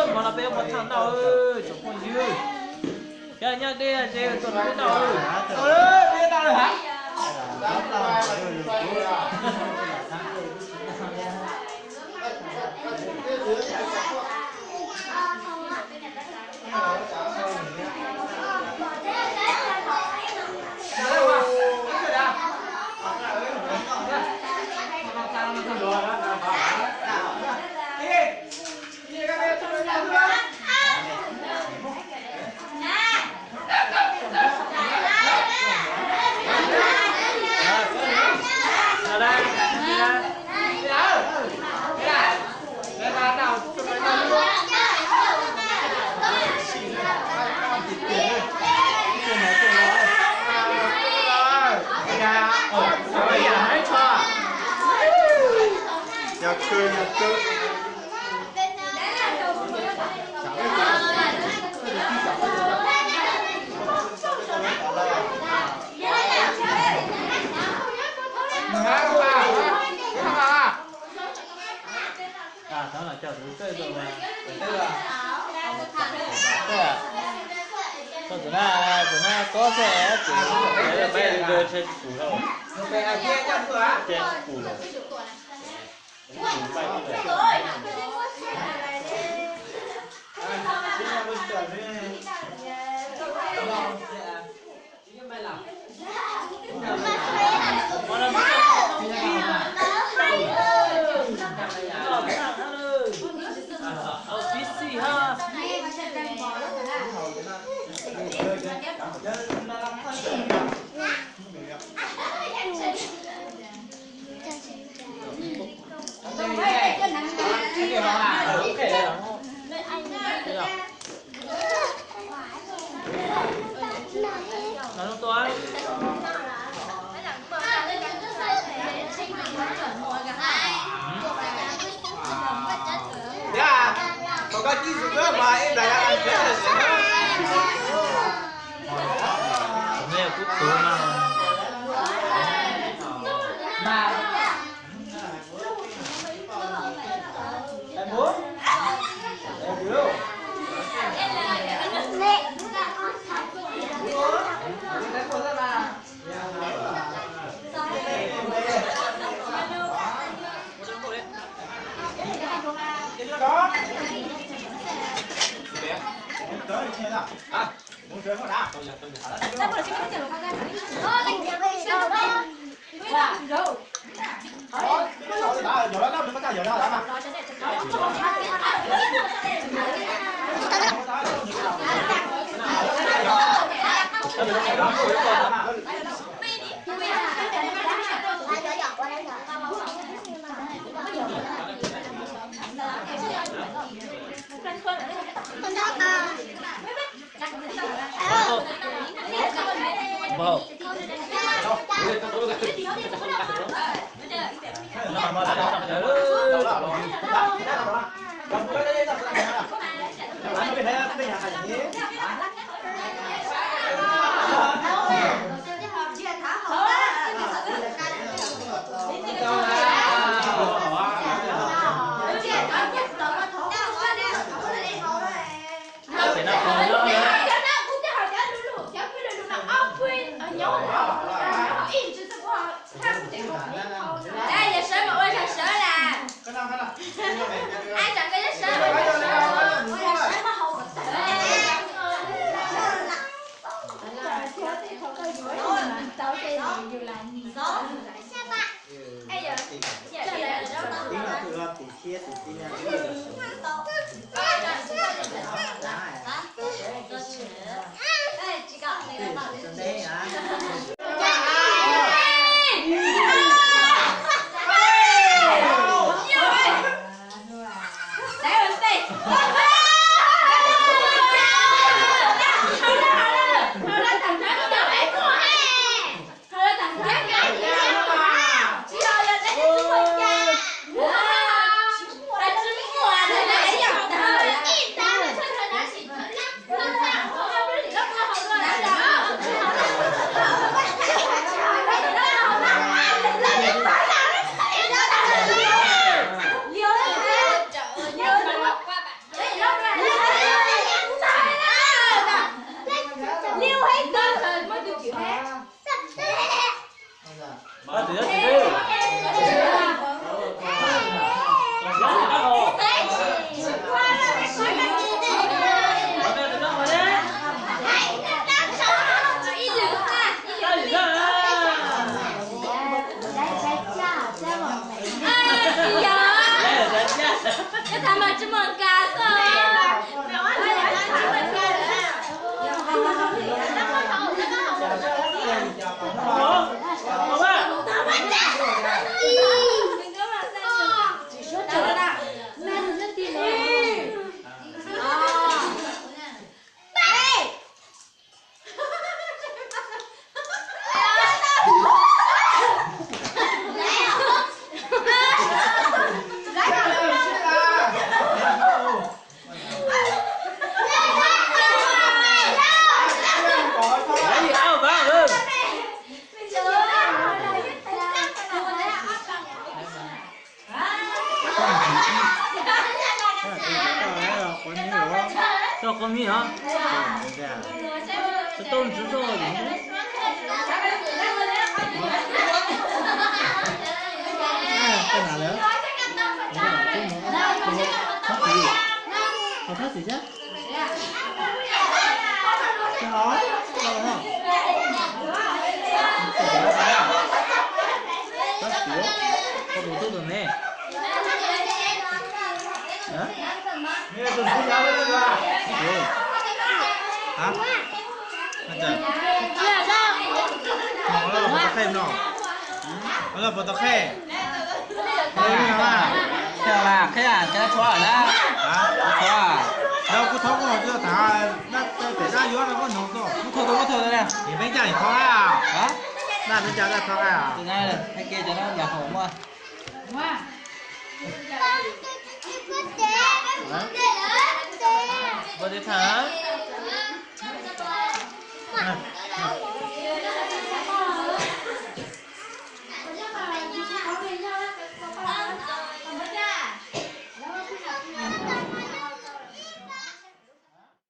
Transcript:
Hmo no peb yuav mus thaj ntau, tsoom phooj ywg. Yog nyob deb ces tuaj rau peb ntau. Peb ntau lawm hab. Koj tus na, tus na koj xwb, tus na peb ntawd tsis pum lawm. Tsis pum lawm. Sawv mas ua sawv sawv las. Ai tsam koj sawv mas ua sawv. Tab sis mas tsis muaj kas xwb. Tau qhov me os. Tau ntsis tau. Thab xis, thab xis thiab. Thab xis, koj tus tub tus ne. Hab? Puas tau qheb no? Puas tau qheb? Qheb mas, qheb mas, qheb tshuab na. Tshuab. Yog kuv thov koj tsis tau tham, pem dab yuav no koj noog xwb. Muab thauj, muab thauj. Nim peb caj nim thov hab. Dab peb caj dab thov hab. Ua teb tham.